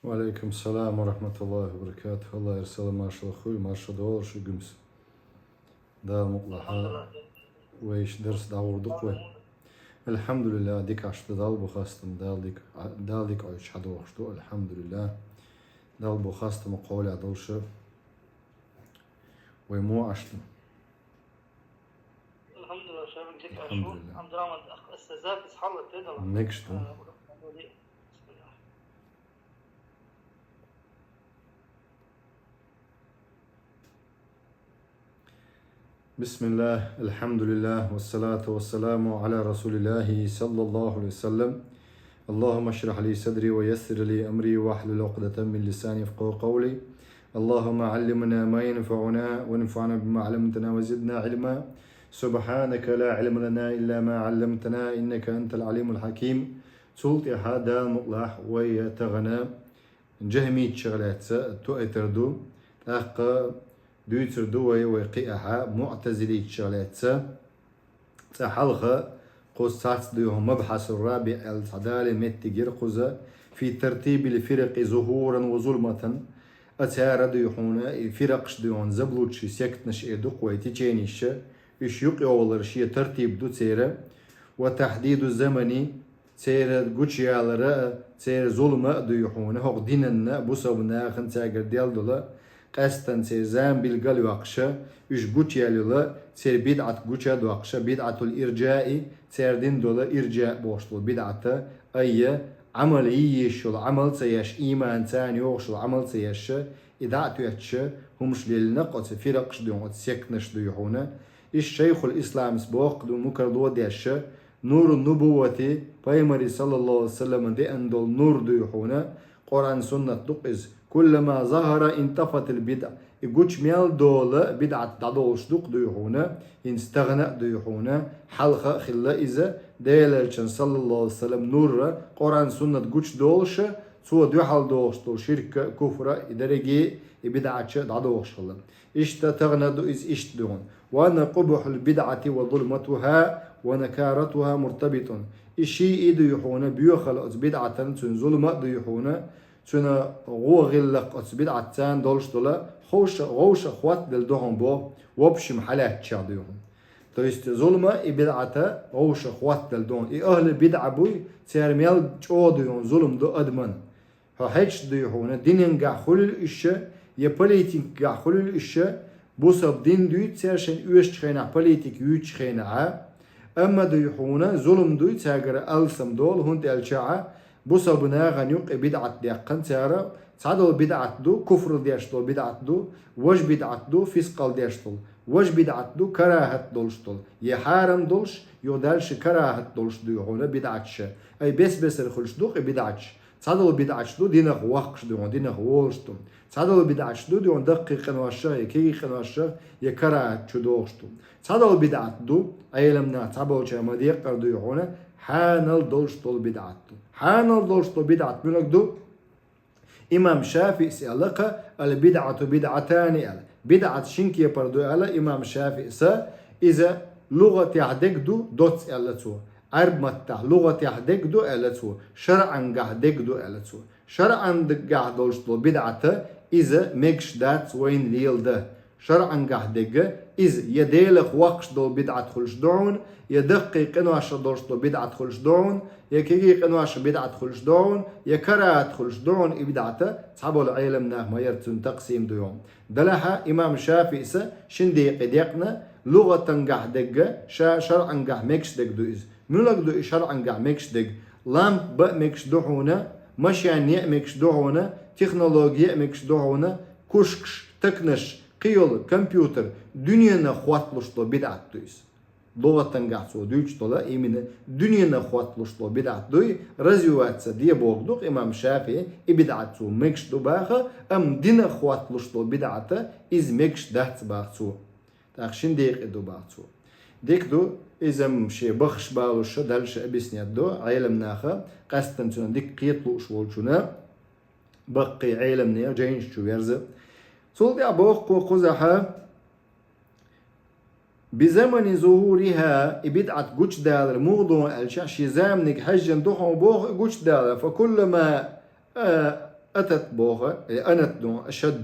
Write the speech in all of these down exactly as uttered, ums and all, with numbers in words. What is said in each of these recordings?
Ва алейкум салам ва рахматуллахи ва баракатух. Аллах ирсала маршал хуй, марша долу шу гумс. Дала мукълахьа, вайш дарс дагӀур ду вай. Алхьамдулиллах, дика аш ду, Дала бу хастам, Дала дика, Дала дика Ӏойчу хьадохуш ду, алхьамдулиллах. Дала бу хастам кхоля долуша. Вай мо аш ду. Алхьамдулиллах, шарм дика аш ду. Алхьамдулиллах. Амдраман ас запись хьалла тедала. Мегаш ду. بسم الله، الحمد لله، والصلاة والسلام على رسول الله صلى الله عليه وسلم. اللهم اشرح لي صدري ويسر لي أمري واحلل عقدة من لساني يفقهوا قولي. اللهم علمنا ما ينفعنا وانفعنا بما علمتنا وزدنا علما. سبحانك لا علم لنا إلا ما علمتنا إنك أنت العليم الحكيم. Цул тӀаьхьа Дала мукълахь вай тахана джахмитчех лаьцна тоъийтар ду, тӀаккха дуьйцур ду вай, вай кхиахьа муътазилитчех лаьцна. Цкъа хьалха кхуза цхьацца дуй хьуна мабхьасур рабиъ аьлла цхьа далийна меттиг яра кхуза, фи тартибил фиракъи зухуран ва зулматан, а цара дуй хьуна, и фиракъаш дуй хьуна, заблудшие сектанаш эр ду-кх вай, течениеш, уьш юкъайовлар шен тартиб ду церан, ва тахьдиду замани, церан гучуялара а, церан зулма а дуй хьуна, хӀокху динанна а, бусалба нахана цаьргара дел дола, къаьстина церан зама билгал йоккхуша, уьш гучуяьлла йола, церан бидӀат гуча а доккхуша, бидӀатул ирджаи, церан дин дола ирджа бохуш долу бидӀата, айя, Ӏамал йийш йолу Ӏамал ца еш, ийман царна йогӀуш йолу Ӏамал ца еш, и дӀа а тоьттуша, хӀумаш леллина оцу фиракъаш дуй хьуна, оцу сектанаш дуй хьуна. Иштта Шайхул Исламс боху ду мукарло деш, Нуру нубуввати, пайхамаре, саллаллаху алейхи ва саллам, деана долу нур дуй хьуна, Къуръан, суннат ду-кх иза. Куллама захара интафатил бидъа. И гучу мел дола бидъат дӀадолуш ду-кх дуй хьуна, хӀинца тахана а дуй хьуна, хьалха а хилла иза, Делан Элчан, саллаллаху алейхи ва саллам, нурра, Къуръан, суннат гучудолуша, цо дуьхьал дохуш долу ширка, куфра, и дерриге, и бидъатча дӀадохуш хилла. Иштта тахана ду иза иштта дуьхьун. Ва анна къубхьул бидъати ва зулматуха ва накаратуха муртабитун. И шиъ и дуй хьуна, боьхалла оцу бидъатан, цуьнан зулма а дуй хьуна, цуьнан гӀо, гӀиллакх оцу бидъатца долуш дола, ховша, гӀовша хӀоттаделла ду хьуна боху, в общем, хьалаьттачех дуй хьуна. То есть зулма и бидъата гӀовша хӀоттаделла ду хьуна. И ахӀлу бидъа буй, церан мел чӀогӀа дуй хьуна зулма ду адаман. Хьо хьаьжча дуй хьуна, динангахь хуьлийла уьш, я политикагахь хуьлийла уьш, бусалба дин дуьйцу цара шайна оьшучу хенахь, политика юьйцучу хенахь а. Амма дуй хьуна, зулам дуй цаьргара алсам долу, хӀунда аьлча а, бусалба нахана юккъе бидъат даьккхина цара, цхьадолу бидъат ду, куфр деш долу бидъат ду, важа бидъат ду, фискъал деш долу, важа бидъат ду, карахӀат долуш долу, я хьарам долуш, юха дальше карахӀат долуш дуй хьуна бидъаташ. Ай бес-бесара хуьлуш ду-кх и бидъаташ. Цхьадолу бидъаташ ду динах воккхуш дуй хьуна, динах волуш ду. Цхьадолу бидъаташ ду дуй хьуна даккхий къиношах, я кегий къиношах, я карахӀат чу дохуш ду. Цхьадолу бидъат ду, Ӏеламнах цхьаболчара ма-декъара дуй хьуна, хьанал долуш долу бидъат ду. Хьанал долуш долу бидъат муьлха ду? Имам ШафиӀис аьлла-кха, ал-бидъату бидъатани аьлла. БидӀат шин кепара ду аьлла имам ШафиӀис, иза лугӀатехь дерг ду, доцца аьлла цо. Ӏарб маттахь лугӀатехь дерг ду аьлла цо, шарӀангахь дерг ду аьлла цо. ШарӀангахь долуш долу бидӀата иза мегаш дац вайна леладан. ШарӀангахь дерг иза я Делах воккхуш долу бидӀат хуьлуш ду хьуна, я даккхий къиношах долуш долу бидӀат хуьлуш ду хьуна, я кегий къиношах бидӀат хуьлуш ду хьуна, я карахӀат хуьлуш ду хьуна, и бидӀата цхьаболу Ӏеламнаха ма-ярра цуьнан такъсим ду хьуна. Делахь а имам ШафиӀис шин декъе декъна, лугӀатангахь дерг, ша-, шарӀангахь мегаш дерг ду иза. Муьлха ду и шарӀангахь мегаш дерг? Лампа а мегаш ду хьуна, машен а мегаш ду хьуна, технологи а мегаш ду хьуна, кушкаш, токанаш, кхин йолу компьютер, дуьненах хӀотталуш долу бидӀат ду иза. ЛугӀатангахь цо дуьйцуш долу именно дуьненах хӀотталуш долу бидӀат дуй, развиваться де бохург ду-кх имам ШафиӀи, и бидӀат цо мегаш ду баха, амма динах хӀотталуш долу бидӀата иза мегаш дац баха цо. ТӀаккха шин декъе ду баха цо. Дика ду, иза-м шен баххаш балуш дальше объяснять до Ӏеламнаха, къаьсттина цунах дика кхета лууш волчунна, баккхий Ӏеламнехан жайнаш чу верза. Цул тӀаьхьа боху кхузахь, бизамани зухуриха, и бидӀат гучудалар муха ду аьлча, шен заманиг хьаьжжина ду хьуна боху и гучудалар, фа куллама, а, атат боху, или анат ду, ашад.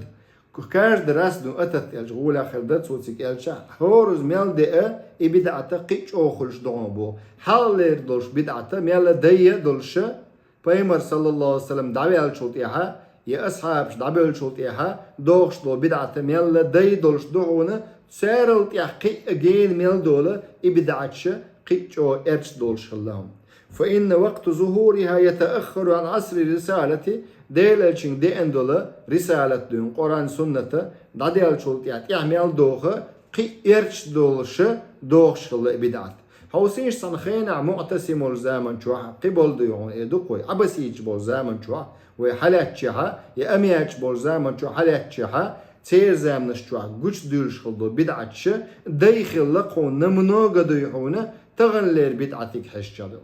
Каждый раз ду атат аьлча, гӀолехь хир ду цо цига аьлча, хӀораза мел деа, и бидӀат кхин а чӀогӀа хуьлуш ду хьуна боху. Хьалхалера долуш бидӀат мел дай а долуш, Пайхамар, саллаллаху алейхи ва саллям, дӀаваьллачул тӀаьхьа, я асхьабаш дӀабевллачул тӀаьхьа дохуш долу бидӀат мел дай долуш ду хьуна, царал тӀаьхьа кхин а гена мел долу и бидӀаташ кхин а чӀогӀа эрча долуш хилла хьуна. فإن وقت ظهورها يتأخر عن عصر الرسالة, Делан элчанга деана долу рисалат дуьйна, Къуръан, сунната дӀадаьллачул тӀаьхьа, тӀаьхьа мел доху, кхин а эрча долуш дохуш хилла и бидӀат. Хьовсийша, цхьана хенахь муӀтасим волчу заман чохь кхин болу дуй хьуна, э, дукха вай, Ӏабаситаш болчу заман чохь вай хьалаьттачехьа, я амияташ болчу заман чохь хьалаьттачехьа, церан заманаш чохь гучудуьйлуш хилла долу бидӀаташ дай хилла кхунна намного дуй хьуна, таханлера бидӀатиг хьаьжча ду.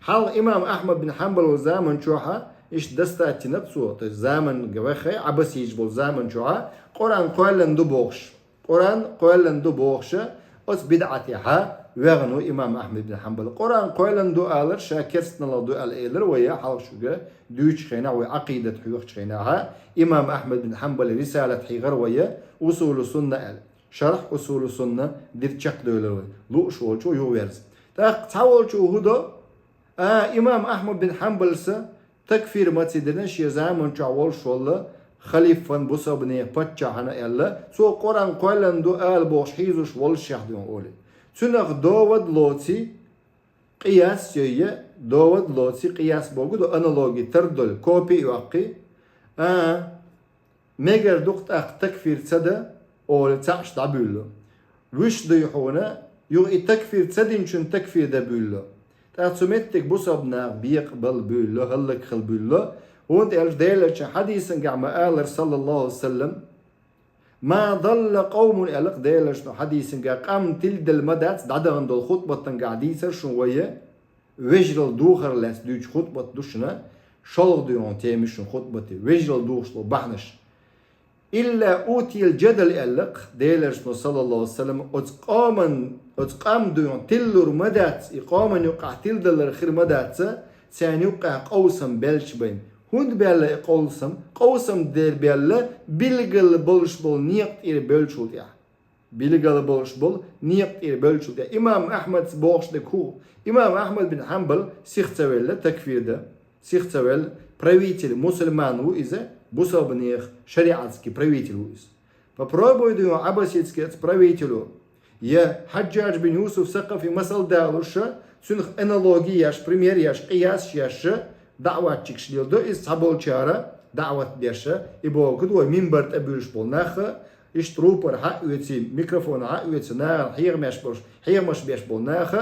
Хьалха имам Ахьмад бин Хьанбал волчу заман чохьа иштта достатина цо, то есть заманга ваьххе, Ӏабаситаш болчу заман чохьа Къуръан кхоьллина ду бохуш. Къуръан кхоьллина ду бохуша, оцу бидӀатехьа ваьхна ву имам Ахьмад бин Хьанбал. Къуръан кхоьллина ду алар ша керстаналла ду аьлла элира вай, хьалха шуьга дуьйцучу хенахь, вай Ӏакъидат хьоьхучу хенахьа, имам Ахьмад бин Хьанбала рисалат хьийхира вай, Усулу Сунна аьлла. Шархь Усулу Сунна дира, чекхдевлира вай. Лууш волчо юхаверза. ТӀаккха цхьаволчо хӀун до? А, имам Ахьмад бин Хьанбалса такфир ма ца дина шен заман чохь волуш волу халифан, бусалбанийн паччахьна аьлла, цо Къуръан кхоьллина ду ала бохуш хьийзош волушшехь дуьйна олий. Цуьнах довад лоций, къияс йойя, довад лоций, къияс богу ду, аналоги тардолу, копи а йоккхий, а, мегар ду-кх тӀаккха такфир ца дан, олий, цхьаъ ша дӀабуьйлу. Вуьш дуй хьуна, юха и такфир ца динчун такфир дан буьйлу. ТӀаккха цу меттиг бусалба нах бекъабала буьйлу, хӀаллакьхила буьйлу. ХӀунда аьлча Делан элчан хьадисангахь ма алара, саллаллаху алейхи ва саллям, «Ма далла къавмун», аьлла-кх Делан элчано хьадисангахь, къам тиладелла ма дац, дӀадахана долу хутбатангахь дийцара шуна вай, вежаралла духар лаьцна дуьйцу хутбат ду шуна, шолгӀа дуй хьуна тема шуна хутбати, вежаралла духуш долу бахьанаш. «Илла утиял джадал», аьлла-кх Делан элчано, саллаллаху алейхи ва саллям, оцу къоман, оцу къам дуй хьуна тиллур ма дац, и къоман юккъехь тиладалар хир ма дац, царна юккъехь къовсам беллачу байна. ХӀунда баьлла и къовсам? Къовсам дера баьлла билггала болуш болу некъа тӀера бевллачул тӀаьхьа. Билггала болуш болу некъа тӀера бевллачул тӀаьхьа. Имам Ахьмадс бохуш дерг хӀун? Имам Ахьмад бин Хьанбал сиха ца велла, такфир дан сиха ца велла, правитель, мусульман ву иза, бусалбанех шариатский правитель ву иза. Попробуй дуй хьуна Ӏабаситский оцу правителю, я Хьаджжадж бин Юсуф Сакъафи масал далуш, цуьнах аналоги еш, пример еш, къияс еш, даӀватчикаш леладо иза, цхьаболчара даӀват деш, и бохург ду вай, минбар тӀе буьйлуш болу нах, иштта рупор хьаоьций, микрофон хьаоьций, нахана хьехамеш болуш, хьехамаш беш болу нах,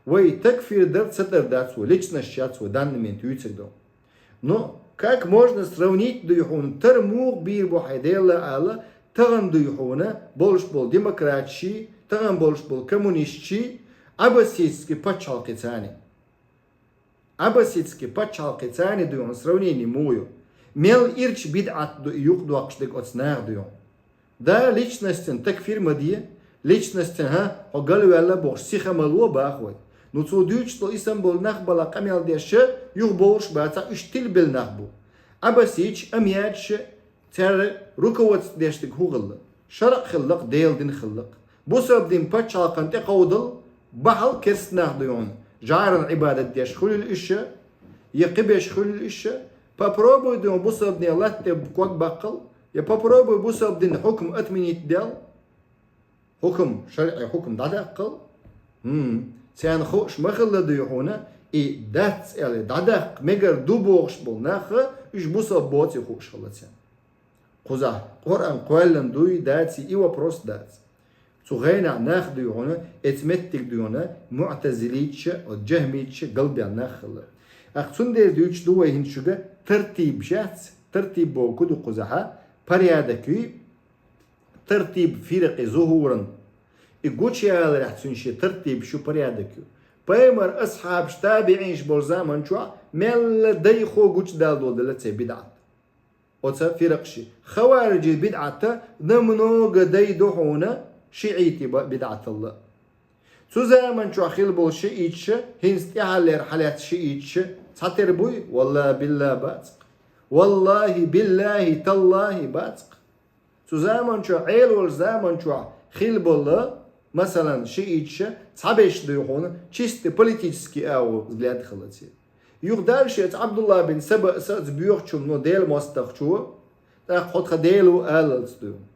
вай такфир дар ца дар дац вай, личностаца вай данный момент вуьйцург ду. Ну, как можно сравнить дуй хьуна, тара муха бийр бу хьайн Делла ала, тахана дуй хьуна болуш болу демократчий, тахана болуш болу коммунистчий, Ӏабаситский пачхьалкхе царний? Ӏабаситский пачхьалкхе царний дуй хьуна сравнение муха ю? Мел ирча бидӀат ду и юкъадоккхуш дерг оцу наха дуй хьуна? Да, личностан такфир ма де, личностан, хӀа, хьо галваьлла бохуш, сиха ма ло боху вай. Ну, цо дуьйцуш долу и санна болу нах бала къамел деш, юха бовлуш бацахь, уьш тилабелла нах бу. Ӏабаситаш, амияташ, церан руководство деш дерг хӀун хилла? ШарӀ хилла-кх, Делан дин хилла-кх. Бусалба дин пачхьалкхана тӀекховдал бахьал керста нах дуй хьуна. ЖӀаран Ӏибадат деш хуьлийла уьш, я кхиберш хуьлийла уьш, попробуй дуй хьуна бусалба динан латта тӀе ког баккхал, я попробуй бусалба динан хьукм отменить дел, хьукм, шарӀи хьукм дӀадаккхал. ХӀм, царна хууш ма хилла дуй хьуна, и дац аьлла, дӀадаккха мегар ду бохуш болу нах, уьш бусалба боций хууш хилла царна. Кхузахь Къуръан кхоьллина дуй, даций, и вопрос дац. Цу хенахь нах дуй хьуна, эцу меттиг дуй хьуна, муӀтазилиташа, оцу джахмиташа галбаьлла нах хилла. ТӀаккха цундела дуьйцуш ду вай хӀинца шуьга тартиб шац, тартиб бохург ду кхузахьа, порядок ю, тартиб фиракъи зухуран. И гучуяларехь цуьнан шен тартиб шу, порядок ю. Пайхамар, асхьабаш, табиӀинаш болу заман чохь мелла дайхо гучудала долу дела церан бидӀат. Оцу фиракъ ши. Хавариджийн бидӀат намного дай ду хьуна шиӀитийн ба-, бидӀаталла. Цу заман чохь хилла болу шиӀиташ, хӀинца тӀаьхьаллера хьалаьцна шиӀиташ цхьатера буй? Валла, билла, бац-кх. Валлахи, биллахи, таллахи, бац-кх. Цу заман чу, Ӏелволчу заман чохь хилла болу, масалан, шииташа цхьаберш дуй хьуна, чисто политический агӀо взгляд хилла церан. Юха дальше оцу Ӏабдулла бин Саба санна оцу боьхачо, ну, Делан мостагӀчо, тӀаккха хьо тхан Дела ву алалц дуй хьуна.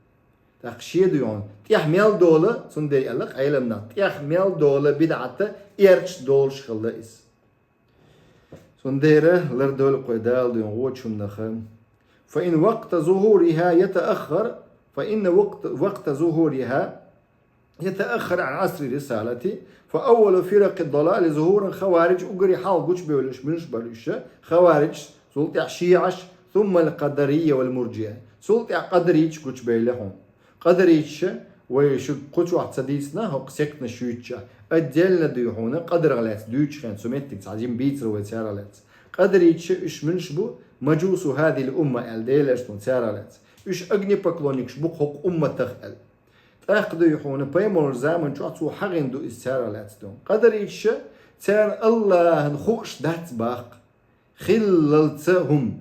ТӀаккха шен дуй хьуна, тӀех мел долу, цундела аьлла-кх Ӏеламнаха, тӀех мел долу бидӀат эрча долуш хилла иза. Цундела лардойла кхуьнан Дала дуй хьуна вочу хӀуманах. فإن وقت ظهورها يتأخر، فإن وقت، وقت ظهورها يتأخر عن عصر الرسالة، فأول فرق الضلال ظهورا خوارج, уггаре хьалха гучубевлла уьш муьлш бара уьш, хаварижаш, цул тӀаьхьа шиӀаш, ثم القدرية والمرجئة. Цул тӀаьхьа къадариташ гучубевлла хьуна. Къадариташа, вай шуьга кху чохь ца дийцина, хӀокху сектанаш юьйцучехь, отдельно дуй хьуна, къадарах лаьцна дуьйцучу хенахь цу меттиг цхьа жима бийцар вай царах лаьцна. Къадариташа уьш муьлш бу, مجوس هذه الأمة аьлла, Делан элчано царах лаьцна. Уьш огнепоклонникаш бу хӀокху умматах аьлла. ТӀаккха дуй хьуна, пайхамаран заман чохь цо хьахийна ду иза царах лаьцна ду. Къадариташа, царна Аллахьан хууш дац боху. Хиллалца хӀума.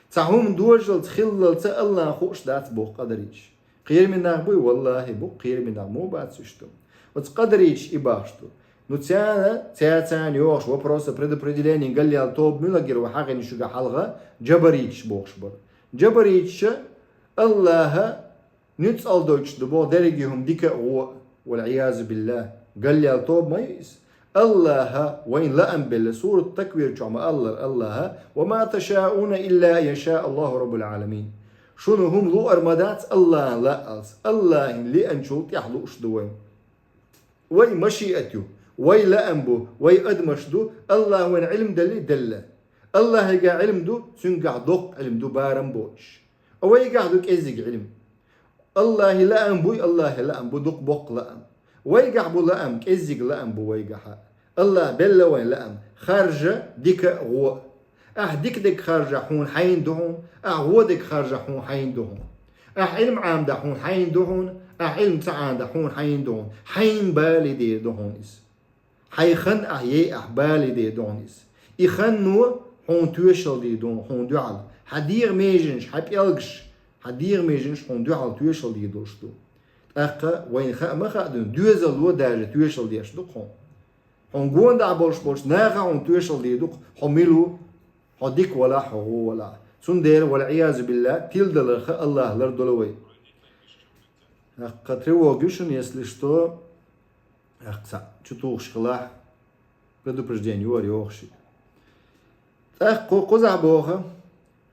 Цхьа хӀума доьжалц хиллалца Аллахьан хууш дац боху къадариташа. Кхераме нах буй, валлахи, бу, кхераме нах, муха бац уьш ду. Оцу къадариташа и бохуш ду. Ну, царна, цаьрца йогӀуш вопроса предопределения галъяла тоба муьлха гира вай хьахийна шуьга хьалха, джабариташ бохуш бара. Джабариташа Аллахьа нуьцкъала дойтуш ду боху дерриге хӀума дика а, гӀо а, والعياذ بالله. Галъяла тоба ма ю иза. Аллахьа вайна лаам белла, сурат Таквир чохь ма-аллара Аллахьа: وما تشاءون إلا أن يشاء الله رب العالمين. Шуна хӀума луъур ма дац Аллахьан лаалц. Аллахьан лиъначул тӀаьхьа лууш ду вай. Вай машиат ю, вай лаам бу, вай адамаш ду, Аллахьа вайна Ӏилма делли, делла. Аллахьигахь Ӏилма ду, цуьнгахь доккха Ӏилма ду, барам боцуш. А вайгахь ду кӀеззиг Ӏилма. Аллахьан лаам буй, Аллахьан лаам бу, дукха боккха лаам. Вайгахь бу лаам, кӀеззиг лаам бу вайгахьа. Аллахьа белла вайн лаам, харжа дика а, гӀо а. Ахь дика дерг харжахь, хьуна хьайна ду хьуна, ахь гӀо дерг харжахь, хьуна хьайна ду хьуна. Ахь Ӏилма Ӏамадахь, хьуна хьайна ду хьуна, ахь Ӏилма ца Ӏамадахь, хьуна хьайна ду хьуна. Хьайна бале дер ду хьуна иза. Хьайн хан ахь яй ахь бале дер ду хьуна иза. И ханно хьуна тоьшалла дийр ду хьуна дуьхьал. Хьан дегӀан меженаш, хьан пӀелгаш, хьан дегӀан меженаш хьуна дуьхьал тоьшалла дийр долуш ду. ТӀаккха вайна хаа ма хаьа дуьйна, доьзалло даже тоьшалла деш ду-кх хьуна. Хьуна гондахь болуш болчу наха хьуна тоьшалла дийр ду-кх, хьо мила ву, хьо дика валахь, хьо гӀо валахь. Цундела, والعياذ بالله, тиладаларх Аллахьа лардойла вай. ТӀаккха тревога ю шуна, если что, тӀаккха цхьаъ чу тухуш хилахь, предупреждение ю хӀара йохуш. ТӀаккха кху-, кхузахь боху: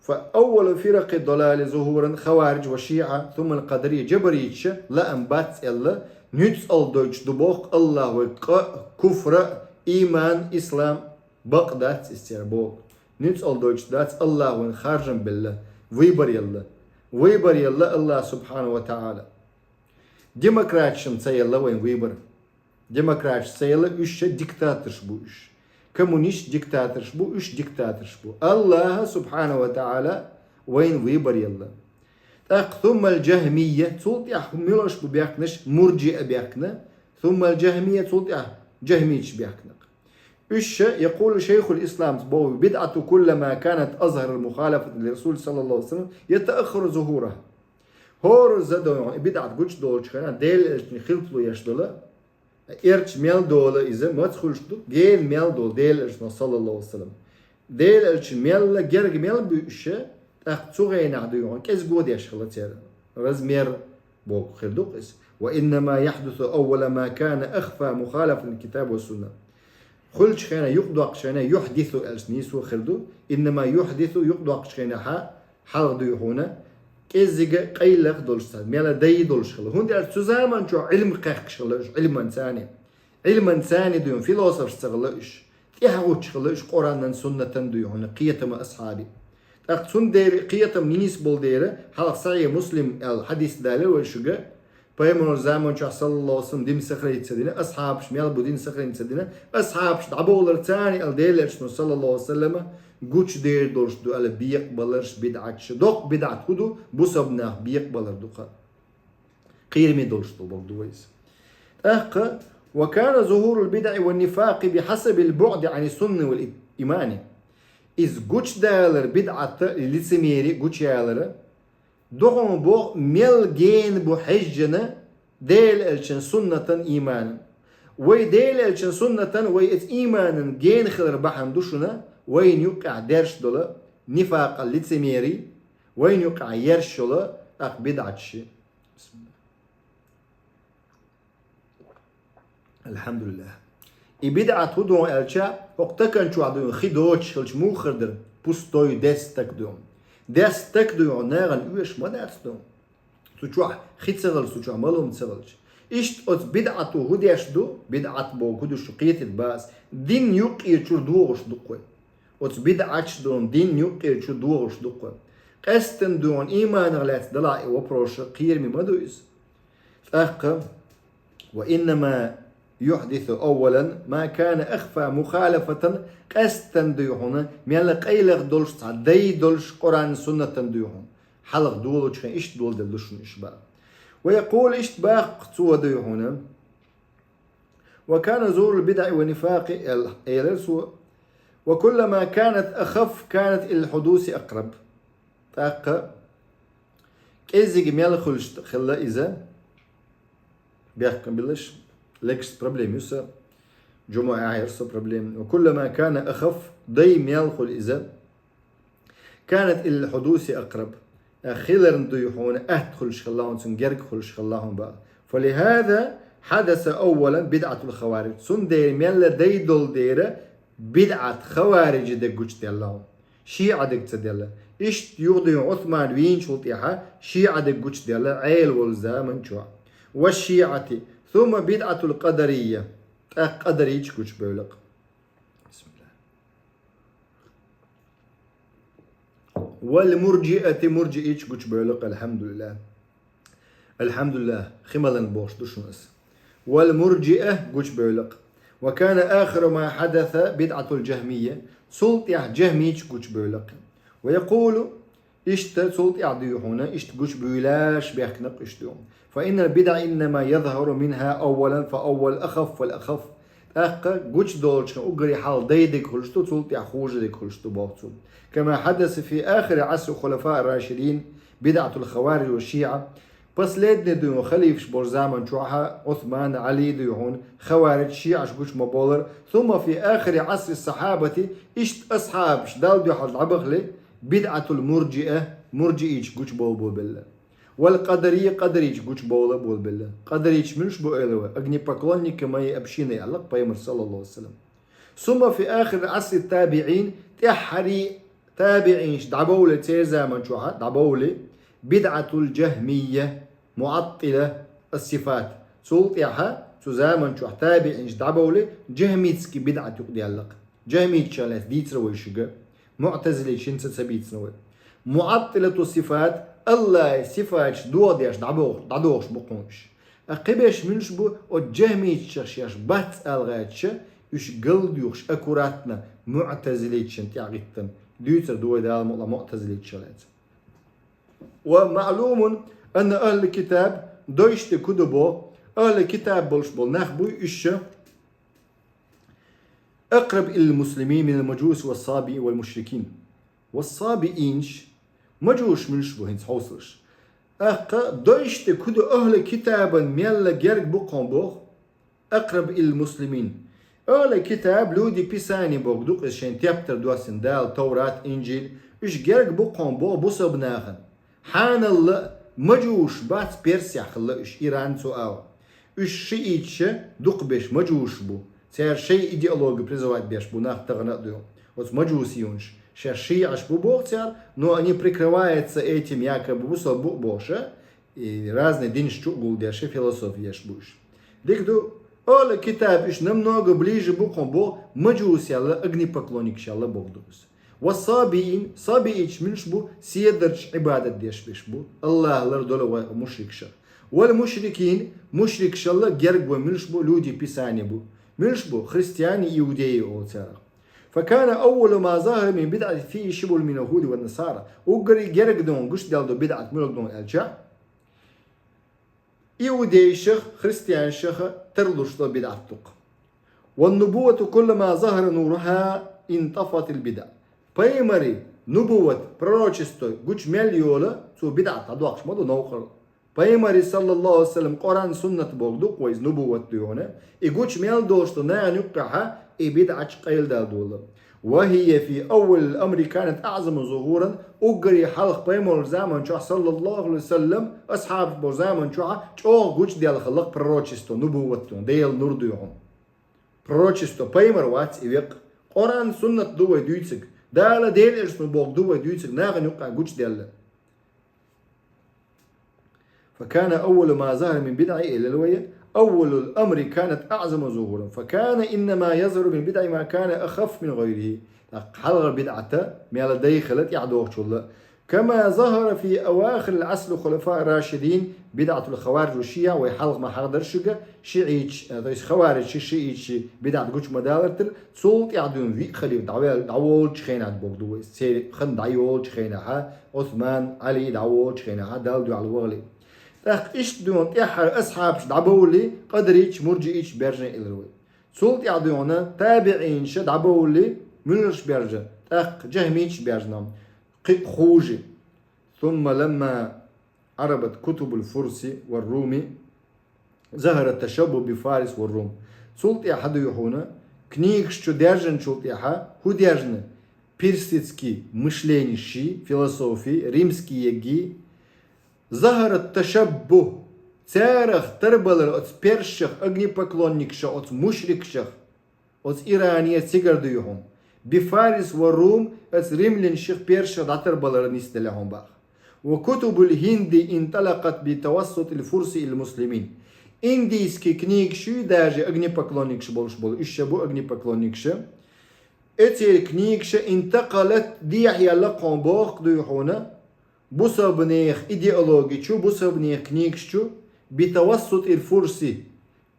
فأول فرق الضلال ظهورا خوارج وشيعة ثم القدرية. Джабариташа лаам бац аьлла, нуьцкъала дойтуш ду боху Аллахьа вай къа а, куфра а, ийман, ислам, бакъ дац иза церан боху. Нуьцкъала дойтуш дац, Аллахьа вайна харжам белла, выбор елла. Выбор елла Аллахьа субхьанаху ва таӀала. Демократшам ца елла вайн выбор. Демократш ца елла, уьш ша диктаторш бу уьш. Коммунистш диктаторш бу, уьш диктаторш бу. Аллахьа субхьанаху ва таӀала вайн выбор елла. ТӀаккха ثم الجهمية, цул тӀаьхьа муьлш бу бехкнаш, мурджиа бехкна, ثم الجهمية, цул тӀаьхьа джахмиташ бехкна. Уьш ша, يقول شيخ الإسلام, боху: بدعة كلما كانت أظهر مخالفة للرسول صلى الله عليه وسلم يتأخر ظهورها. ХӀора задойгӀун и бидӀат гучудолучу хенахь, Делан элчанан хилпало еш долу, эрча мел долу иза, маца хуьлуш ду, гена мел долу Делан элчано, саллаллаху алейхи ва саллям. Делан элча мелла, герга мел буьйша, тӀаккха цу гӀенахь дуьйгӀун кӀезиго деш хилла церан. Размер боху хир ду-кх иза. وإنما يحدث أول ما كان أخفى مخالفة للكتاب والسنة. Хуьлучу хенахь, юкъадоккхучу хенахь, юхьдису аьлча нийсо хир ду. Иннама юхьдису, юкъадоккхучу хенахьа, хьалха дуй хьуна, кӀеззига къайлаха долуш ца, мела дай долуш хила. ХӀунда аьлча цу заман чохь Ӏилма кхехкаш хила уьш, Ӏилманца а. Ӏилманца а дуй хьуна, философаш ца хила уьш. ТӀаьхьа гӀуттуш хила уьш Къуръанан, суннатан дуй хьуна, кхетама асхьаби. ТӀаккха цундела кхетам нийса болу дела, хьалха Сахьихь Муслим аьлла хьадис далира вай шуьга, Пайхамаран заман чохь, саллаллаху алейхи ва саллям, дин сохранить ца дина, асхьабаш мел бу дин сохранить ца дина, асхьабаш дӀабовлар царна аьлла Делан элчано, саллаллаху алейхи ва саллям, гучудер долуш ду аьлла бекъабаларш, бидӀаташ. Доккха бидӀат хӀун ду? Бусалба нах бекъабалар ду-кх. Кхераме долуш ду бохург ду вай иза. ТӀаккха: وكان ظهور البدع والنفاق بحسب البعد عن السنة والإيمان. Иза гучадалар, бидӀата, лицемери гучаялара, духьал боху мел гена бу хьежжина Делан элчан суннатан иманан. Вай Делан элчан суннатан, вай эцу иманан гена хилар бахьана ду шуна, вайна юккъехь дерш долу нифакъал лицемери, вайна юккъехь ерш йолу тӀаккха бидӀаташ. Алхьамдулиллах. И бидӀат хӀун ду аьлча, хӀокху такан чохь ду хи доцуш хилча муха хир дара, пустой, дес стаг ду. Дес стаг ду, нахана оьшуш ма дац ду. Цу чохь хи ца хилча, цу чохь малум ца хилча. Иштта оцу бидӀато хӀун деш ду, бидӀат боху хӀун ду шу кхетийта бац, дин юккъе чуьра догӀуш ду кхуьй. Оцу бидӀаташ ду дин юккъе чу догӀуш ду кхуьй. Къаьсттина ду иманах лаьцна далахь и вопрос, кхераме ма ду иза. ТӀаккха, ва иннама юхьдису аввалан ма кана ахфа мухалафатан, къаьсттина дуй хьуна, мелла къайлаха долуш цхьа дай долуш Къуръан-Суннатан дуй хьуна. Хьалха долучу хен иштта доладелла ду шуна иштта бара. Ва якъулу, иштта баккха цо дуй хьуна, ва кана зурул бидъи ва нифакъи, эл-, элира цо, ва куллама канат ахафф, канат ил хьудуси акъраб. ТӀаккха кӀеззиг мел хуьлуш хилла иза, бехкам билаш, лекцияца проблема ю сан, жума ахьа яра сан проблема. Ва куллама кана ахафф, дай мел хуьлу иза, канат ил хьудуси акъраб, хиларна дуй хьуна атта хуьлуш хилла хьуна, цунна герга хуьлуш хилла хьуна баха. Фалихаза хьадаса аввалан бидъатул хавариж. Цундела мелла дай долу дера, бидъат хавариджи дерг гучуделла хьуна. ШиӀа дерг ца делла. Иштта юха дуй хьуна Ӏусман вийначул тӀаьхьа шиӀа дерг гучуделла Ӏела волу заман чохь. Ва шиӀати, сумма бидъатул къадарийя. ТӀаккха къадарийча гучубевлла-кх. Бисмилла. Вал мурджиати, мурджиийча гучубевлла-кх, алхьамдулиллах. Алхьамдулиллах, хи малан бохуш ду шуна ас. Вал мурджиа гучубевлла-кх. Ва кана ахиру ма хьадаса бидъатул джахмийя, цул тӀаьхьа джахмийча гучубевлла-кх. Ва якъулу, иштта цул тӀаьхьа дуй хьуна, иштта гучубуьйлаш бехкнакъ иштта ду. Фа иннал бидъа иннама язхару минха аввалан фа аввал ахафф фал ахафф. ТӀаккха гучудолчу уггаре хьалха дай дерг хуьлуш ду, цул тӀаьхьа хужа дерг хуьлуш ду боху цо. Кама хьадаса фи ахири Ӏасри хулафа ар-рашидин, бидъатул хавариж ва шиӀа. Последний дуй хьуна халифаш болчу заман чохьа Ӏусман, Ӏали дуй хьуна хавариж, шиӀаш гучу ма бовлара. Сумма фи ахири Ӏасри сахьабати, иштта асхьабаш Далла дуьхьал дӀабахале, бидъатул мурджиа, мурджиийча гучу бовла бовбелла. Вал къадарийя, къадарийча гучу бовла бовбелла. Къадарийча муьлш бу элира вай? Огнепоклонники моей общины аьлла-кх пайхамар, саллаллаху алейхи ва саллям. Сумма фи ахири Ӏасри табиӀин, тӀаьххьарий табиӀинаш дӀабовле церан заман чохьа, дӀабовле, бидъатул джахмийя, муӀаттила ас-сифат. Цул тӀаьхьа, цу заман чохь табиӀинаш дӀабовле, джахмитский бидъат юкъадаьлла-кх. Джахмитчан лаьцна дийцира вай шуьга, муӀтазилитчин ца, ца бийцина вай. МуӀаттилату сифат, Аллахьан сифаташ дохадеш дӀабохуш, дӀадохуш бу кхунаш. Ткъа кхиберш муьлш бу, оцу джахмитчех шаьш бац ала гӀерташ, уьш галдуьйхуш, аккуратно, муӀтазилитчин тӀаьхьа гӀиттина, дуьйцур ду вай Дала мукъ лахь муӀтазилитчан лаьцна. Ва маълумун анна ахьлал китаб, дойшти куда бо, ахьлал китаб болуш болу нах буй уьш ша, акъраб илал муслимин минал мажуси ва сабиин вал мушрикин. Ва сабиинаш, мажуш муьлш бу хӀинца хьовсалаш. Аккха дойшти куда ахьлал китабан мелла герга бу кхуьн боху, акъраб илал муслимин. Ахьлал китаб люди Писания боху ду-кх иза шайн тептар доссина Дала, Таврат, Инжил. Уьш герга бу кхуьн боху бусалба нахана. Хьаналла мажуш бац, персехь хилла уьш, Иран цу агӀор. Уьш шииташ дукха беш мажуш бу. Цара шайн идеологи призывать беш бу нах тахана а ду. Оцу мажусиюнаш шаьш шииташ бу боху цара, но они прикрываются этим, якобы бусалба бу бохуш, и разные динаш чу а гулдеш, философи еш бу уьш. Дика ду, ахьлал китаб уьш намного ближе бу кхуьн боху мажусиялла, огнепоклонникашалла боху ду иза. Ва сабиин, сабииташ муьлш бу, седарчу Ӏибадат деш беш бу, Аллахь лардолу вай мушрикашах. Вал мушрикин, мушрикашалла герга вай муьлш бу, люди Писания бу. Муьлш бу, христиане, иудеи олу царах. Факана аввалу ма захара мин бидъати фийхи шибхун мин яхуди ва насара. Уггаре герга ду гучудаьлла ду бидъат муьлха ду аьлча, иудейшах, христианшаха тарлуш долу бидъат ду-кх. Ван нубуввату куллама захара нуруха интафатил бидъа. Пайхамара нубувват, пророчество гуча мел йола, цо бидӀат дӀадоаккхаш ма ду новкъарло. Пайхамара, саллаллаху Ӏалайхи ва саллам, Къуръан, суннат бохург ду-кх вай из нубувват духьа. И гуча мел долаш долча нахана юккъехьа и бидӀаташ къайладала дола. وهي في أول الأمر كانت أعظم ظهورا, уггаре хьалха пайхамара заман чухь, саллаллаху Ӏалайхи ва саллам, асхьабаш болча заман чухь чӀоагӀа гучадаьлла хилла-кх пророчество, нубувват, Даьла нур духьа. Пророчество, пайхамар вац и векъ. Къуръан, суннат да вай дуьйцург. Дала, Даьла Элчано бохург да вай дуьйцург, нахана юккъехь гучадаьлла. فكان أول ما ظهر من بدع, элира вай, أول الأمر كانت أعظم ظهورا، فكان إنما يظهر من بدع ما كان أخف من غيره. ТӀаккха хьалхара бидӀат мел дайха хилла тӀаьхьа доагӀачул. كما ظهر في أواخر العصر الخلفاء الراشدين, بدعة الخوارج ва шиӀа, вай хьалха ма хьахадир шуга, шиӀиташ, э, то есть хаварижаш, шиӀиташ бидӀат гуча ма далар тера, цул тӀаьхьа дуьйна виъ халифа дӀавел-, дӀаволлача хенахь бохург ду вай. Церан хан дӀайоллача хенахь, Ӏусман, Ӏали дӀаволлача хенахь, Далла дуьхьал вахале. ТӀаккха иштта дуьйна тӀеххьара асхьабаш дӀабовлале, къадариташ, муржииташ баьржина, элира вай. Цул тӀаьхьа дуьйна табиӀинаш дӀабовлале, муьлхарш баьржа, тӀаккха жахмиташ баьржина, кхы а ховш. ثم لما عربت كتب الفرس والروم ظهر التشبه بفارس والروم. Цул тӀехьа дуй хьона, книгаш чу даьржинчул тӀехьа, хӀун даьржина? Персидский мышлени ши, философи, римский егги. ظهر التشبه, царах тарбалар, оцу персех, огнепоклонникашех, оцу мушрикашех. Оцу Иране цигара дуй хьона. بفارس والروم, оцу римлянашех, персех дӀатарбалар нисделла хьона боху. وكتب الهند انطلقت بتوسط الفرس إلى المسلمين. Индийский книгаш ю, даже огнепоклонникаш болуш болу, уьш ша бу огнепоклонникаш. Эцеран книгаш انتقلت, дехьаяьлла-кх хьуна боху дуй хьона, бусалбанех идеологи чу, бусалбанех книгаш чу, بتوسط الفرس,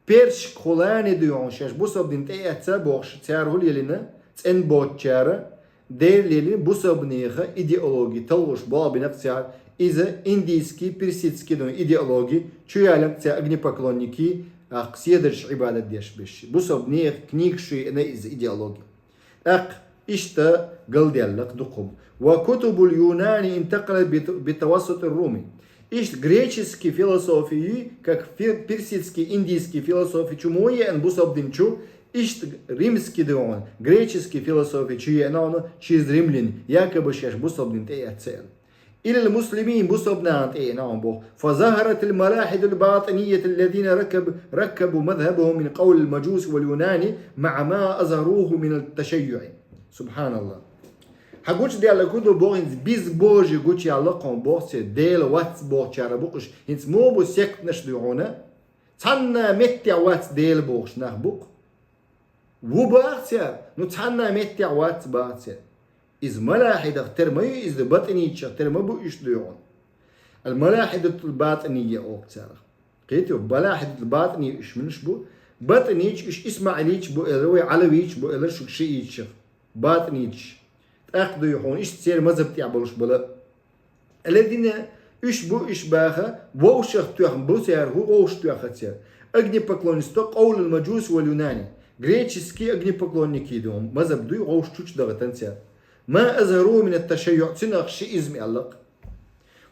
персашка хулане дуй хьуна, шаьш бусалба дин тӀеэцна бохуш, цара хӀума лелийна, цӀена боцучара, дера лелийна, бусалбанеха идеологи талхуш болх бина-кх цара, иза индийский, персидский дуй идеологи, чу яьлла-кх цара огнепоклонники, тӀаккха седарчу Ӏибадат деш берш. Бусалбанеха книгаш чу еана иза идеологи. ТӀаккха иштта галдаьлла-кх дукха хӀума. وكتب اليونان انتقلت بت-, بتوسط الروم. Иштта греческий философи, как фи-, персидский, индийский философи чу ма еана бусалба дин чу, иштта римский дуй хьуна, греческий философи чу еана хьуна через римлян, якобы шаьш бусалба дин тӀеэцна аьлла. إلى المسلمين, бусалба нахана тӀеэцна хьуна боху. فظهرت الملاحدة الباطنية الذين ركب-, ركبوا مذهبهم من قول المجوس واليونان مع ما أظهروه من التشيع. سبحان الله. Хьан гучадаьлла хӀун ду боху, хӀинца безбожие гучаяьлла-кх хьуна боху церан, Дела вац бохучара бу-кх уьш. ХӀинца муха бу сектанаш дуй хьуна? Цхьанна меттехь вац Дела бохуш нах бу-кх. Ву баха цара, ну цхьанна меттехь вац баха цара. Иза малахьидах тера ма ю, иза батӀиниташах тера ма бу уьш дуй хьуна. Ал-малахьидатул батӀинийя олу царах. Кхетий, малахьидатул батӀинийя уьш муьлш бу? БатӀиниташ уьш исмаӀилиташ бу элира вай, Ӏалавиташ бу элира шуьга шиӀиташах. БатӀиниташ. ТӀаккха дуй хьуна иштта церан мазхаб тӀехь болуш бала. الذين, уьш бу, уьш баха, вовшах тоьхна бу цара, хӀун вовшах тоьхна цара? Огнепоклонничество قول المجوس واليونان. Греческий огнепоклонники ду, мазхаб дуй, вовшах чу дахийтина цара. ما أظهروه من التشيع, цунах шиизм аьлла-кх.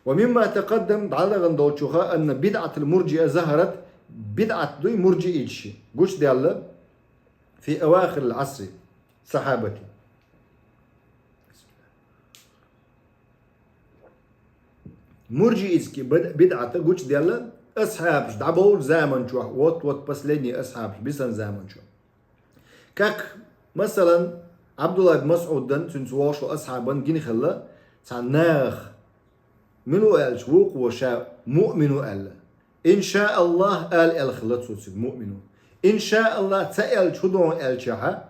ومما تقدم, дӀадахана долчуха, أن بدعة المرجئة ظهرت, бидӀат дуй муржииташ, гучадаьлла, في أواخر العصر الصحابة. Муржиитский бид-, бидӀат гучадаьлла асхьабаш дӀабовлучу заман чохь, вот-вот последний асхьабаш бисина заман чохь. Как, масалан, Ӏабдулла ибн МасӀудан, цуьнца вовшах асхьабан гина хилла цхьана нахах. Мила ву аьлча, вукхо ша муъмин ву аьлла. Ин ша АллахӀ ала аьлла хилла цо цига муъмин ву. Ин ша АллахӀ ца аьлча, хӀун ду аьлчахьа,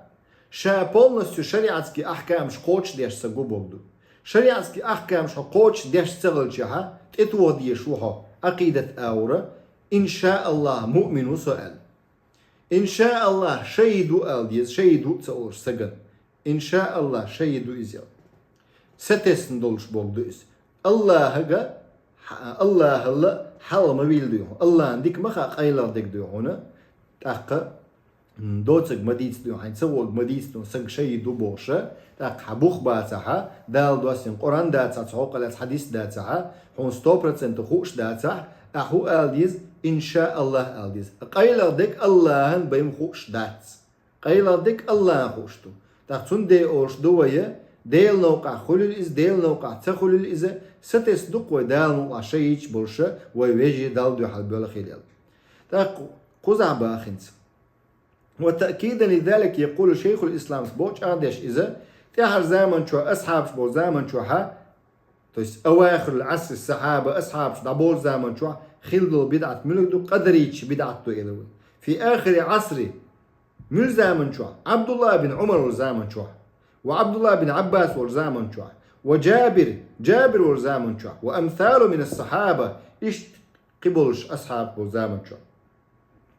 ша полностью шариатский ахкамаш кхочушдеш ца гу бохург ду. Шариатский ахкамаш хьо кхочушдеш ца хилчахьа, тӀетоха дезаш ву хьо, Ӏакъидат агӀора, ин ша АллахӀ муъмин ву со аьлла. Ин ша АллахӀ шахӀид ву ала деза, шахӀид ву ца олуш сагана. Ин ша АллахӀ шахӀид ву иза аьлла. Сатесна долуш бохург ду иза. АллахӀага, хьа-, АллахӀал хьалха ма вийла дуй хьуна. АллахӀан дика ма хаьа, къайлагӀа дерг дуй хьуна. ТӀаккха м, доцаг ма дийца ду, хьайна ца воаг ма дийца ду, саг шайи ду бохуша, тӀаккха хьан бух бацахьа, Дала доссина Къуръан дацахьа, цу хьокъал яц хьадис дацахьа, хьуна сто процентов хууш дацахьа, ахьа хӀу ала деза, иншааллахӀ ала деза. КъайлагӀа дег Аллахьан байн хууш дац. КъайлагӀа дег Аллахьан хууш ду. ТӀаккха цундела олуш ду вай, Делан новкъахь хуьлийла иза, Делан новкъахь ца хуьлийла иза, сатесна ду-кх вай Дала мукъалахь шайича болуша, вай вежарий Далла дуьхьал боьлхийла. ТӀаккха кхузахь бахинца. وتأكيدا لذلك يقول شيخ الإسلام, боху чӀагӀдеш иза, тӀаьхьара заман чохь, асхьабаш болу заман чохьа, то есть أواخر العصر الصحابة, асхьабаш дӀаболу заман чохь хилла долу бидӀат муьлха ду, къадариташ бидӀат ду элира вай. في آخر العصر, муьлха заман чохь, Ӏабдулла бин Ӏумар волу заман чохь, ва Ӏабдулла бин Ӏаббас волу заман чохь, ва Джабир, Джабир волу заман чохь, وأمثال من الصحابة, иштта кхин болуш асхьабаш болу заман чохь.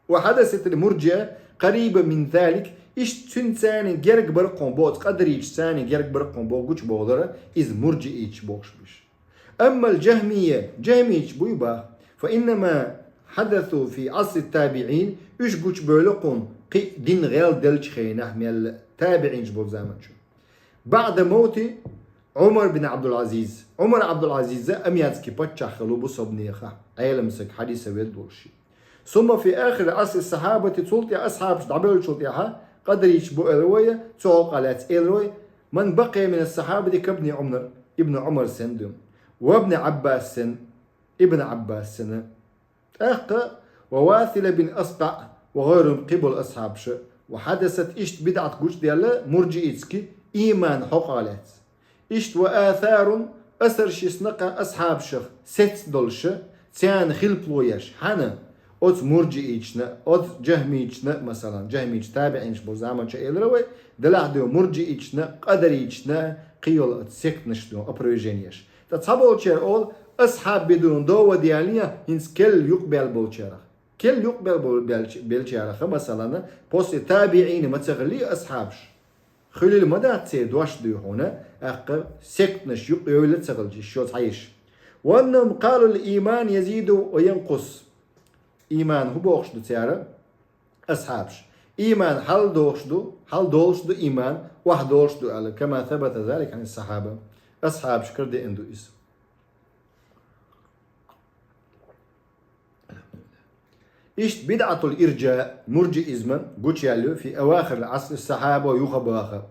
وحدثت المرجئة قريبا من ذلك, иштта цуьнан царна герга бара-кх хьуна боху, оцу къадариташ царна герга бара-кх хьуна боху гучубовлара, иза мурджииташ бохуш бу уьш. أما الجهمية, джахмиташ буй боху, فإنما حدثوا في عصر التابعين, уьш гучубевлла-кх хьуна кхин дин гӀелделлачу хенахь мелла, табиӀинаш болу заман чу. بعد موت عمر بن عبد العزيز. Ӏумар Ӏабдул-Ӏазиза амъяцкий паччахь хилла бу собанехьа, Ӏелам саг, хьадисан велла долуш. ثم في آخر عصر الصحابة, цул тӀаьхьа асхьабаш дӀабевллачул тӀаьхьа, къадариташ бу элира вай, цу хьокъехь лаьцна элира вай, من بقي من الصحابة كابن عمر, ибн Ӏумар санна ду, وابن عباس санна, ибн Ӏаббас санна. ТӀаккха وواثلة بن أسقع وغيرهم, кхин болу асхьабаша, وحدثت, иштта бидӀат гучудаьлла мурджиитский, ийман хьокъехь лаьцна. Иштта وآثار, асарш йисна-кх асхьабашах сецна долуша, царна хилпало еш. Хьанна? Оцу мурджииташна, оцу джахмиташна, масалан, джахмиташ табиӀинаш болу заман чохь элира вай, делахь дуй мурджииташна, къадариташна, кхин йолу оцу сектанаш дуй опровержение еш. Ткъа цхьаболчара олу, асхьаб бен дуй довод яьллера хӀинца керла юкъабаьлла болчарах. Керла юкъабаьлла бел-, белчараха, масалан, после табиӀина ма ца хиллий асхьабаш. Хуьлийла ма дац церан дош дуй хьуна, тӀаккха сектанаш юкъа йовла ца хилча, шо цхьа йиш. وأنهم قالوا الإيمان يزيد وينقص. Ийман хӀун бохуш ду цара? Асхьабаш. Ийман хьалдолуш ду, хьалдолуш ду ийман, охьадолуш ду аьлла, كما ثبت ذلك عن الصحابة. Асхьабашкара деана ду иза. Иштта бидӀатул ирджа, мурджиизма, гучуяьлла ю في أواخر العصر الصحابة, юха баха.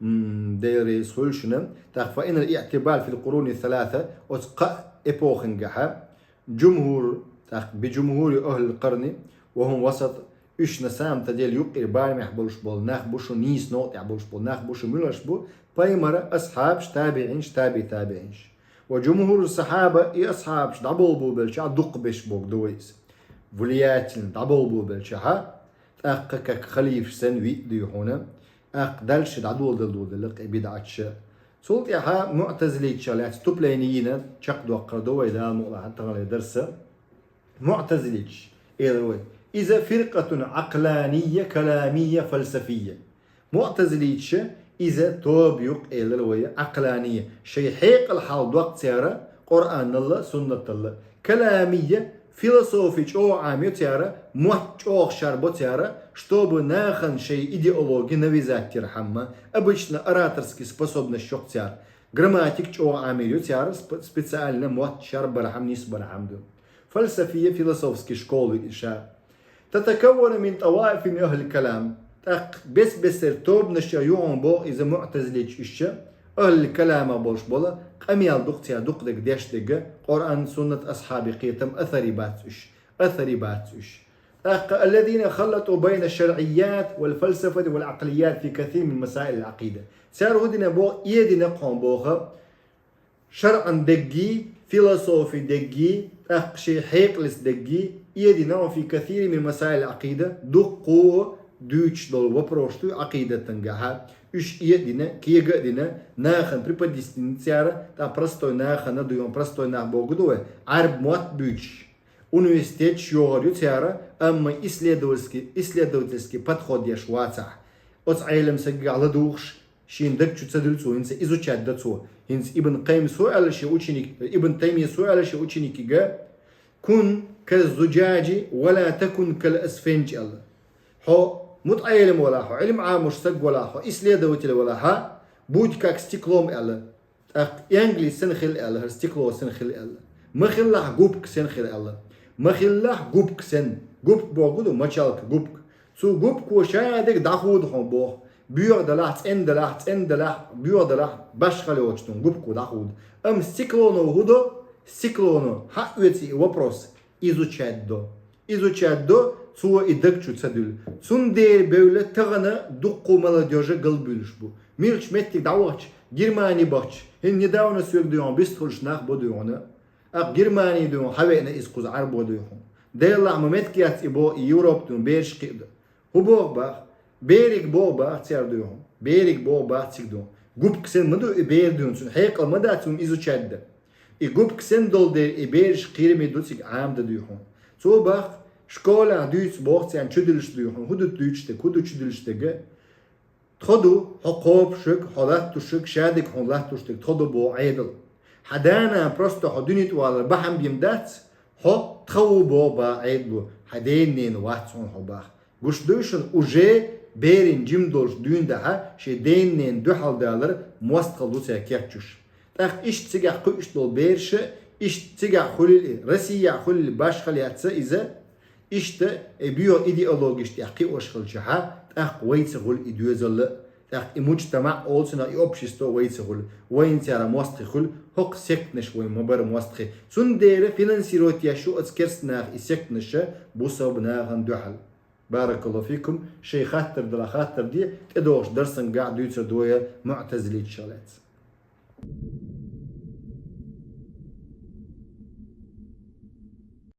М, Дела реза хуьлда шуна. ТӀаккха فإن الاعتبار في القرون الثلاثة, оцу кхаа эпохангахьа, جمهور, тӀаккха بجمهور أهل القرن وهم وسط, уьш на самом-то деле юккъера барамехь болуш болу нах бу шу, нийса новкъа тӀехь болуш болу нах бу шу, муьлш бу, пайхамара асхьабаш, табиӀинаш, таби табиӀинаш. وجمهور الصحابة, и асхьабаш дӀаболабелча дукхахберш бохург ду вай иза. Влиятельно дӀаболабелча, тӀаккха как халифаш санна виъ дуй хьуна, тӀаккха дальше дӀадоладала доладелла кхин бидӀаташ. Цул тӀаьхьа муътазилиташах лаьцна вступление йина, чекхдоккхур ду вай Дала мукъ лахь таханлера дарса. Муътазилиташ, элира вай. Иза فرقة عقلانية كلامية فلسفية. Муътазилиташ, иза тоба ю-кх, элира вай, Ӏакълания, шайн хьекъал хьалдоккху цара Къуръаналла, суннаталла. Каламия, философи чӀогӀа Ӏамайо цара, мотт чӀогӀа шарбо цара, чтобы нахана шайн идеологи навязать яр хьамма, обычно ораторский способность йоккху цара. Грамматика чӀогӀа Ӏамийр ю цара, сп-, специально мотт шарбар хьама, нисбар хьама ду. Фальсафия, философский школа ю иша. تتكون من طوائف من أهل الكلام. ТӀаккха бес-бесара тобанаш юхьун боху иза муътазилиташ иштта, ахӀлул калама болуш бола, къамел дукха цара дукха дерг деш дерг, Къуръан, суннат, асхьаби кхетам, асари бац уьш, асари бац уьш. ТӀаккха الذين خلطوا بين الشرعيات والفلسفة والعقليات في كثير من مسائل العقيدة. Цара хӀу дина боху, эдина кхуьн боху, шаръан дегги, философи дегги, тӀаккха шен хьекъалица дегги, эдина في كثير من مسائل العقيدة, дуккхо дуьйцуш долу вопросаш ду Ӏакъидатангахьа. Уьш эдина, кега а дина, нахана преподнести цара, тӀаккха простой нахана дуйон, простой нах боху ду вай, Ӏарб мотт буьйцуш. Университеташ йогӀур ю цара, амма исследовательский, исследовательский подход еш вацахь. Оцу Ӏелам саггахь ладугӀуш, шен даг чу ца дуьллу цо, хӀинца изучать до цо. ХӀинца Ибн Къаййимас хӀу аьлла шен ученик, Ибн Таймияс хӀу аьлла шен ученикига: «كن كالزجاج ولا تكن كالإسفنج», аьлла. Хьо мутаӀелим валахь, хьо Ӏилма Ӏамош саг валахь, хьо исследователь валахь, будь как стеклом аьлла. ТӀаккха Энгли сен хила аьлла, хӀара стекло сен хила аьлла. Ма хилалахь губка сен хила аьлла. Ма хилалахь губка сен. Губка бохург ду мочалка, губка. Цу губко шадерг дӀахода хьуна боху. Боьха далахь, цӀена далахь, цӀена далахь, боьха далахь, башхалла йоцуш дуьйна губко дӀахода. Амма стеклоно хӀун до? Стеклоно, хьаоьцу и вопрос, изучать до. Изучать до, цо и даг чу ца дуьллу. Цундела бевлла тахана дуккха молодёжь галбуьйлуш бу. Милча меттиг дӀавахча, Германи бахча, хӀинца недавно соьга дуй хьуна, бистхуьлуш нах бу дуй хьуна. Аккха Германи дуй хьуна, хьавеана иза кхуза Ӏарбо дуй хьуна. Делахь ма меттиг яц и бо, и Европа дуй хьуна, бераш кхиа ду. ХӀун боху бах? Бериг боху бах, церан дуй хьуна. Бериг боху бах цига дуй хьуна. Губка сен ма ду и бер дуй хьуна, цуьнан хьекъал ма дац хӀума изучать дан. И губка сен долу дела, и бераш кхераме ду цига Ӏамадан дуй хьуна. Цо бах, школехь дуьйцу боху царна чудиллаш дуй хьуна. ХӀун ду дуьйцуш дерг, хӀун ду чудиллаш дерг? Тхо ду, хьо кхобуш верг, хьо латтош верг, шадерг хьуна латтош дерг, тхо ду боху Ӏедал. Хьан да-нана просто хьо дуьне тӀа валар бахьана бен дац, хьо тхан ву боху бах Ӏедало, хьан ден-ненан вац хьуна хьо бах. Гуш дуй шуна, уже берийн жима долуш дуьйна дахьа, шен ден-ненан дуьхьал далар мостагӀалла ду цара кечъеш. ТӀаккха иштта цигахь кхуьуш долу бераш, иштта цигахь хуьлийла, Россехь хуьлийла башхалла яц иза, иштта и боьха идеологеш тӀехь кхиош хилчахьа, тӀаккха вайца хуьлу и доьзал а, тӀаккха и муджтамаӀ олу цунах, и общество вайца хуьлу, вайна цара мостагӀий хуьлу, хӀокху сектанаш вайн ма бара мостагӀий. Цундела финансировать еш ю оцу керста наха и сектанаш бусалба нахана дуьхьал. Баракаллаху фикум, шайн хаттар далахь хаттар де, тӀедогӀучу дарсангахь дуьйцур ду вай муӀтазилитех лаьцна.